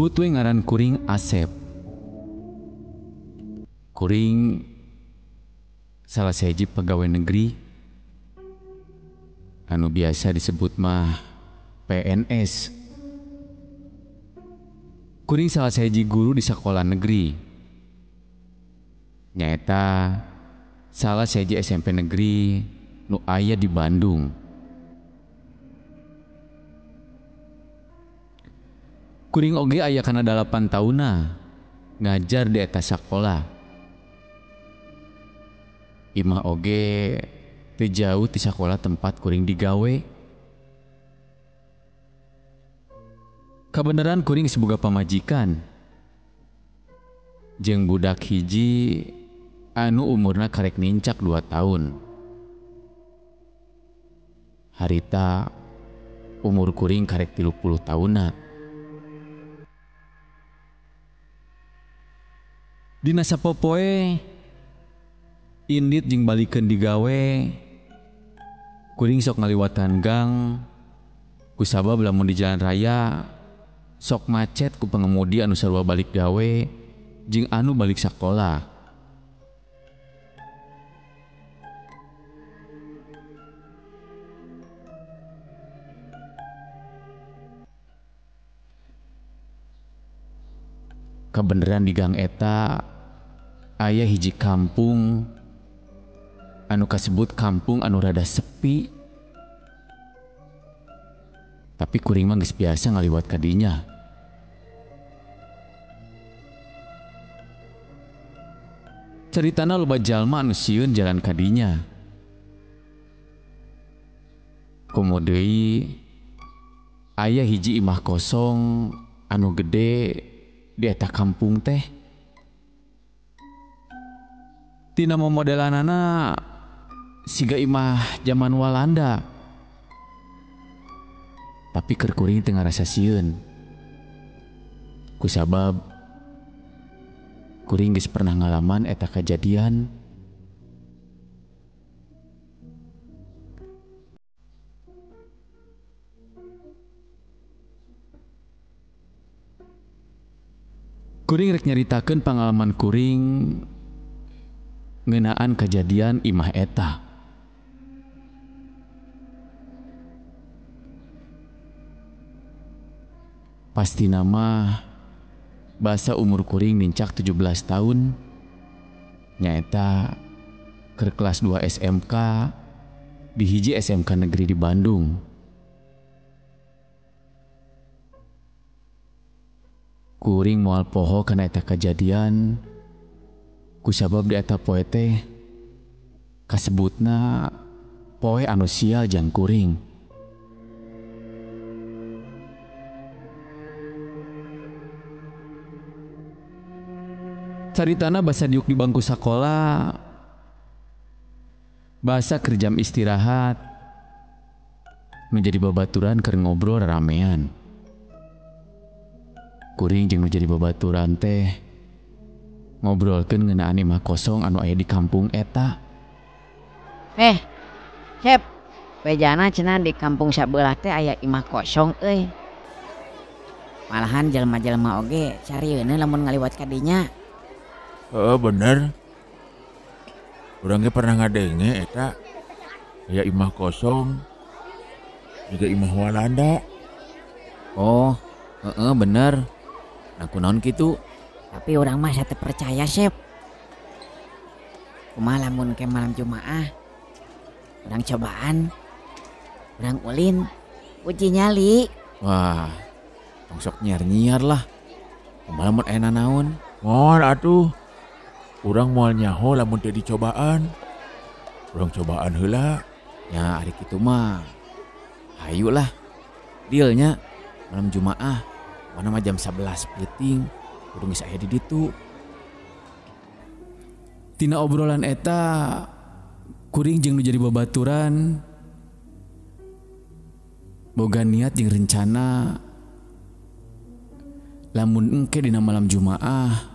Sebut we ngaran kuring Asep. Kuring salah sahiji pegawai negeri anu biasa disebut mah PNS. Kuring salah sahiji guru di sekolah negeri. Nyaeta salah sahiji SMP negeri nu aya di Bandung. Kuring oge aya kana 8 taunna ngajar di eta sakola. Imah oge teu jauh ti sakola tempat kuring digawe. Kabeneran kuring geus boga pamajikan jeung budak hiji anu umurna karek nincak 2 tahun. Harita umur kuring karek 30 taunna. Dina sapopoe indit jeung balikeun digawe, kuring sok ngaliwatan gang kusabab lamun di jalan raya sok macet ku pengemudi anu sarua balik gawe jeung anu balik sakola. Kabeneran di gang eta aya hiji kampung anu kasebut kampung anu rada sepi. Tapi kuring mah geus biasa ngaliwat ka dinya. Caritana loba jalma anu sieun jalan ka dinya. Komo deui aya hiji imah kosong anu gede di eta kampung teh. Tina momodelanana siga imah zaman Walanda. Tapi keur kuring teu ngarasa sieun. Kusabab kuring geus pernah ngalaman eta kajadian. Kuring rek nyaritakeun pangalaman kuring ngeunaan kajadian imah eta. Pasti nama basa umur kuring nincak 17 tahun, nyaeta keur kelas 2 SMK di hiji SMK negeri di Bandung. Kuring moal poho kana eta kajadian kusabab di eta poe teh kasebutna poe anu sial jang kuring. Caritana basa diuk di bangku sakola, basa keur jam istirahat, menjadi babaturan keur ngobrol ramean. Kuring jeung nu jadi babaturan teh ngobrolkeun ngeunaan imah kosong anu aya di kampung eta. Sep, bejana cenah di kampung sabelah teh aya imah kosong euy. Malahan jelema-jelema oge sarieun lamun ngaliwat ka dinya. Heeh, bener. Urang ge pernah ngadenge eta aya imah kosong juga imah Walanda. Oh, heeh bener. Nah kunaon kitu? Tapi urang mah teu percaya, Sep. Kumaha lamun ke malam Jumaah urang cobaan, urang ulin, uji nyali. Wah, tong sok nyiar-nyiar lah. Kumaha lamun aya nanaon? Moal atuh. Urang moal nyaho lamun teu dicobaan. Urang cobaan heula. Ya ari kitu mah. Hayu lah. Dealnya malam Jumaah, mana mah jam 11 peuting kudu geus aya di ditu. Tina obrolan eta kuring jeung nu jadi babaturan boga niat jeung rencana lamun engke dina malam Jumaah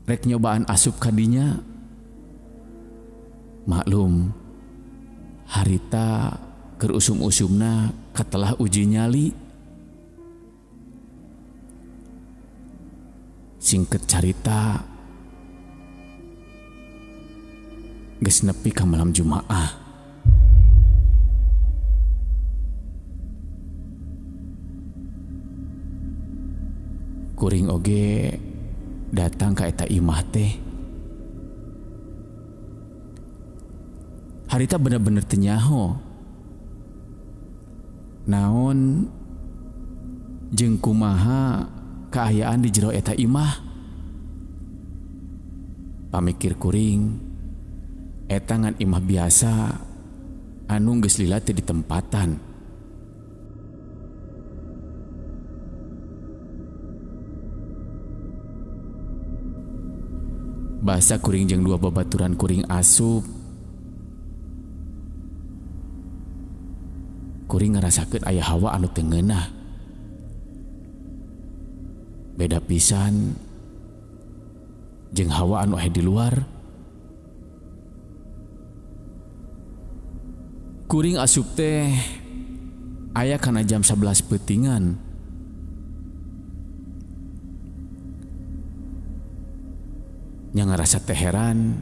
rek nyobaan asup kadinya. Maklum harita keur usum-usumna katelah uji nyali. Singket carita, geus nepi ka malam Jumaah. Kuring oge datang ka eta imah teh. Harita bener-bener teu nyaho naon jeung kumaha kaayaan di jero eta imah. Pamikir kuring eta ngan imah biasa anu geus lila teu ditempatan. Basa kuring jeung dua babaturan kuring asup, kuring ngarasakeun aya hawa anu teu ngeunah. Beda pisan jeung hawa anu aya di luar. Kuring asup teh aya kana jam 11 peutingan. Nya ngarasa teh heran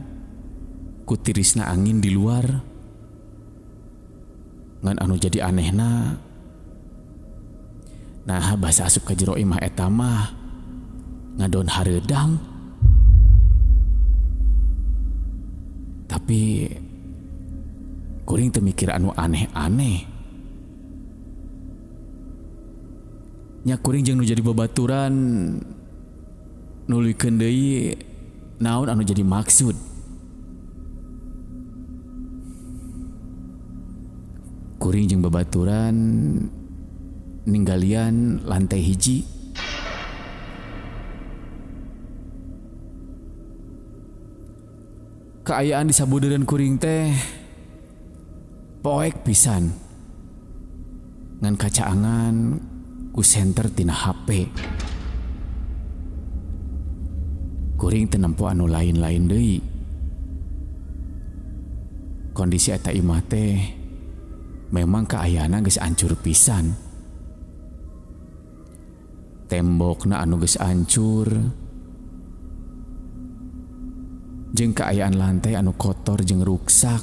ku tirisna angin di luar. Ngan anu jadi anehna, nah basa asup ka jero imah eta mah ngadon hareudang. Tapi kuring teu mikir anu aneh-aneh. Nya kuring jeung nu jadi babaturan nuluykeun deui naon anu jadi maksud. Kuring jeung babaturan ninggalian lantai hiji. Kaayaan di sabudeureun kuring teh poek pisan. Ngan kacaangan ku senter tina HP. Kuring teu nempo anu lain-lain deui. Kondisi eta imah teh memang kaayaanna geus ancur pisan. Tembokna anu geus ancur, jeung kaayaan lantai anu kotor jeung ruksak.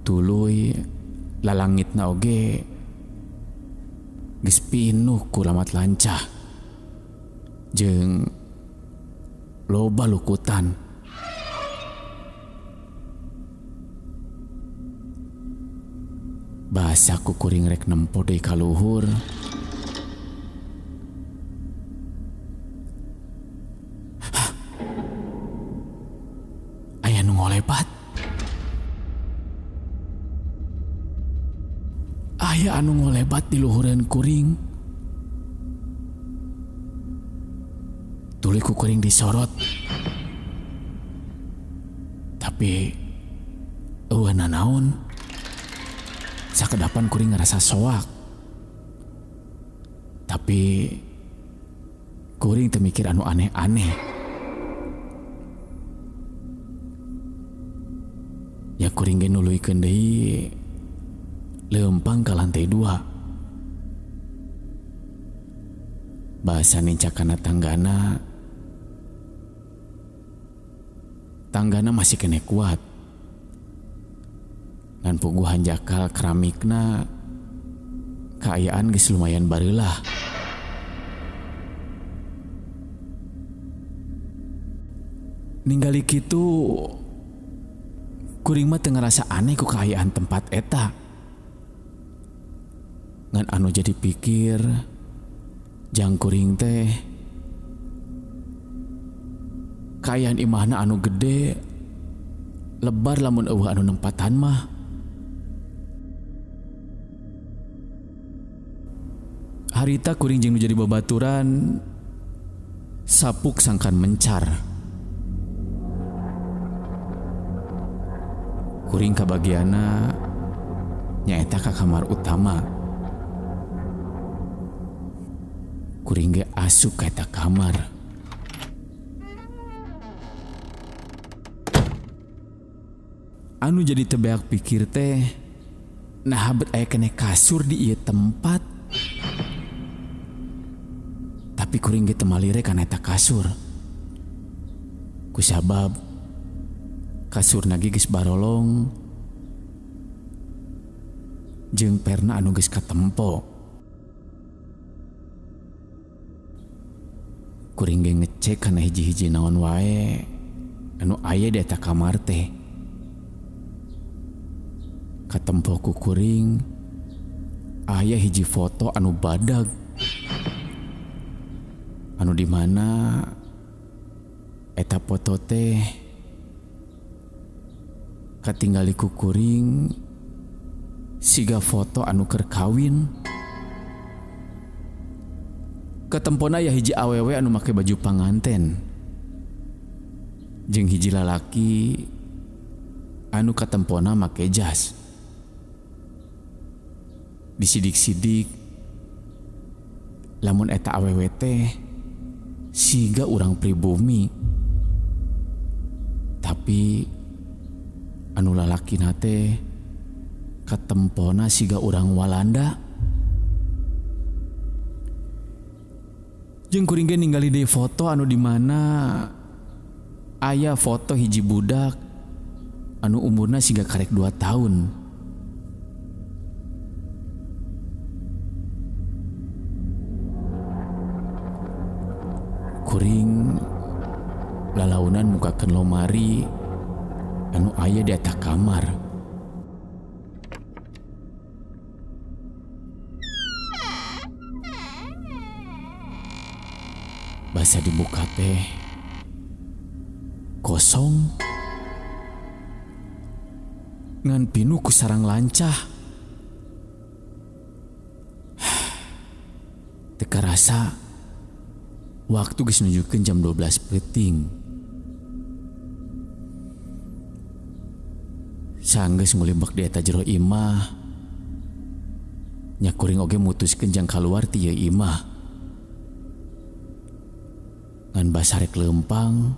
Tuluy lalangitna oge geus pinuh ku lamat lancah jeung loba lukutan. Basa ku kuring rek nempo deui ka luhur. Hah. Aya nu ngolebat. Aya anu ngolebat di luhureun kuring. Tuluy ku kuring disorot. Tapi eueuh nanaon. Sakedapan kuring ngerasa soak. Tapi kuring teu mikir anu aneh-aneh. Ya kuring ge nuluykeun deui leumpang ka lantai 2. Basa nincakana tanggana, tanggana masih kene kuat. Ngan puguh hanjakal keramikna kaayaan geus lumayan bareulah. Ninggali kitu kuring mah teu ngarasa aneh ku kaayaan tempat eta. Ngan anu jadi pikir jang kuring teh kaayaan imahna anu gede lebar lamun eueuh anu nempatan mah. Harita kuring jeung nu jadi babaturan sapuk sangkan mencar. Kuring kabagiana nyaeta ka kamar utama. Kuring ge asup ka eta kamar. Anu jadi tebeak pikir teh, nah bet aya keneh kasur di ieu tempat. Tapi Tapi kuring ge teu malire kana eta kasur. Kusabab kasurna ge geus barolong jeung perna anu geus katempo. Kuring ge ngecek kana hiji-hiji naon wae anu aya di eta kamar teh. Katempo ku kuring aya hiji foto anu badag, anu di mana eta foto teh katinggali ku kuring siga foto anu keur kawin. Katempona aya hiji awewe anu make baju panganten jeung hiji lalaki anu katempona make jas. Disidik-sidik lamun eta awewe teh siga urang pribumi, tapi anu lalakina teh katempona siga urang Walanda. Jeung kuring ge ningali deui foto anu di mana aya foto hiji budak anu umurna siga karek 2 tahun. Kuring lalaunan mukakeun lomari anu aya di eta kamar. Basa dibuka teh kosong, ngan pinuh ku sarang lancah. Teu karasa waktu geus nunjukkeun jam 12 peuting. Sanggeus ngulibak di eta jero imah, nya kuring oge mutuskeun jang kaluar ti ieu imah. Ngan basa rek leumpang,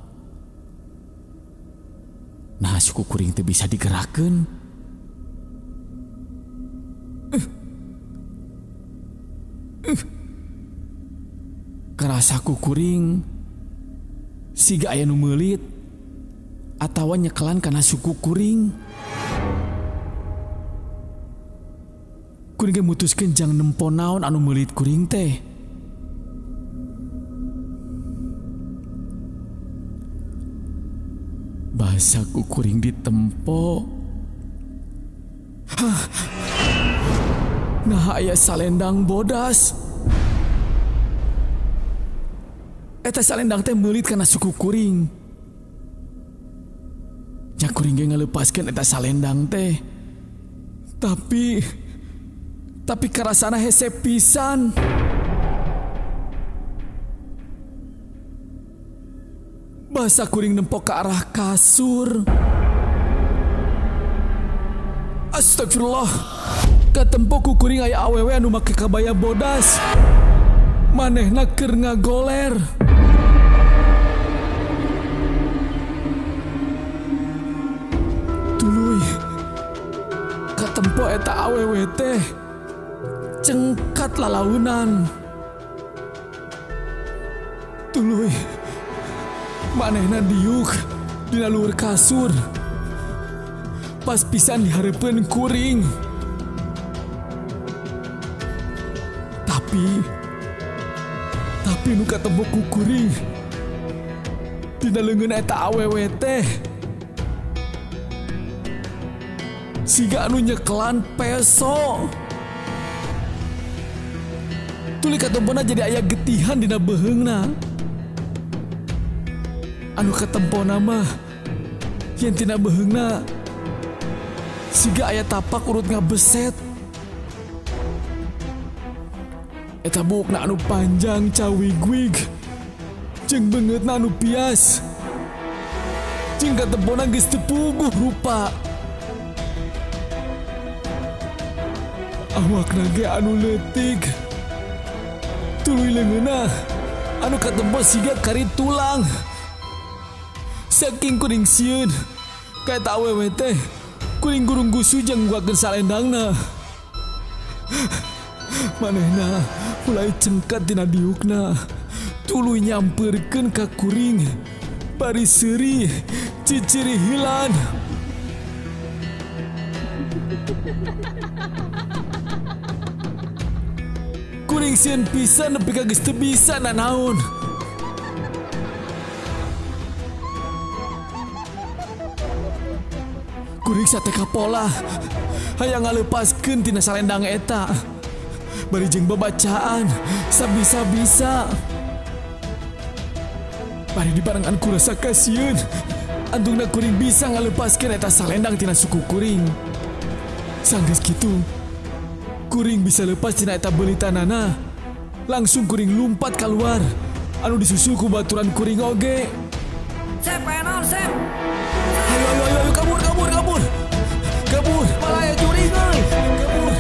nah suku kuring teu bisa digerakkeun. Kerasa ku kuring siga aya nu meulit atawa nyekelan kana suku kuring. Kuring ge mutuskeun jang nempo naon anu meulit kuring teh. Basa ku kuring ditempo. Hah. Nah aya salendang bodas. Eta salendang teh meulit kana suku kuring. Nya kuring ge ngaleupaskeun eta salendang teh. Tapi karasana hese pisan. Basa kuring nempok ke arah kasur. Astagfirullah. Katempo ku kuring aya awewe anu make kabaya bodas. Manehna keur ngagoler. Tuluy katempo eta awewe teh cengkat lalaunan. Tuluy manehna diuk dina luhur kasur. Pas pisan dihareupeun kuring. Tapi nu katempo ku kuring dina leungeun eta awewe teh siga anu nyekelan peso. Tuluy katempona jadi aya getihan dina beheungna. Anu katempona mah yen tina beheungna siga aya tapak urut ngabeset. Eta buukna anu panjang cawigwig jeung beungeutna anu pias. Jeung katempona geus teu puguh rupa. Awakna ge anu leutik. Tuluy leungeunna anu katempo siga kari tulang. Saking kuring sieun ka eta awewe teh, kuring gurunggusu jeung nguakeun salendangna. Manehna mulai cengkat dina diukna. Tuluy nyamperkeun ka kuring. Bari seuri, ciciri hilan. Kuring sieun pisan nepi ka geus teu bisa nanaon. Kuring sate kapola hayang ngalepaskeun tina salendang eta. Bari jeung babacaan sabisa-bisa. Bari dibarengan ku rasa kasieun. Antungna kuring bisa ngalepaskeun eta salendang tina suku kuring. Sanggeus kitu, kuring bisa lepas tina eta beulitannana. Langsung kuring lumpat keluar. Anu disusul ku baturan kuring oge. Sep, aya naon, Sep? Ayo, ayo, ayo, ayo, kabur, kabur, kabur. Kabur, malah aya jurig euy. Kabur.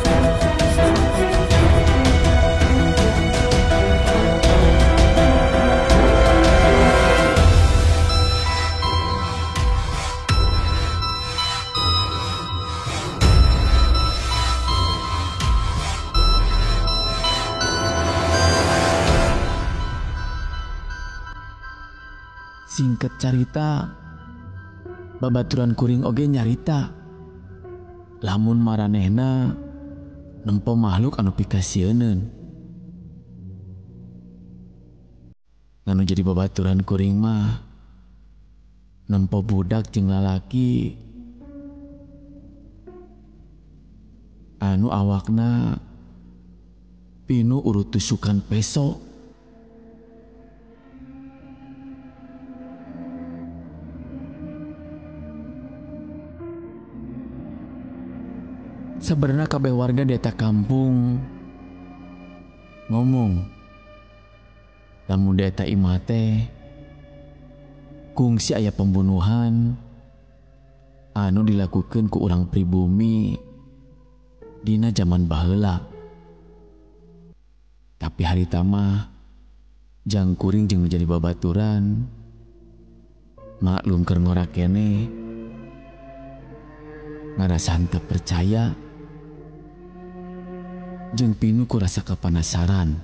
Singkat carita, babaturan kuring oge nyarita lamun maranehna nempo makhluk anu pikasieuneun. Nganu jadi babaturan kuring mah nempo budak jeung lalaki anu awakna pinu urut tusukan peso. Sebenarnya kabeh warga di eta kampung ngomong lamun di eta imah teh kungsi aya pembunuhan anu dilakukeun ku urang pribumi dina zaman baheula. Tapi harita mah jang kuring jeung jadi babaturan maklum keur ngora keneh ngarasa henteu percaya jeung pinu ku rasa kepanasaran.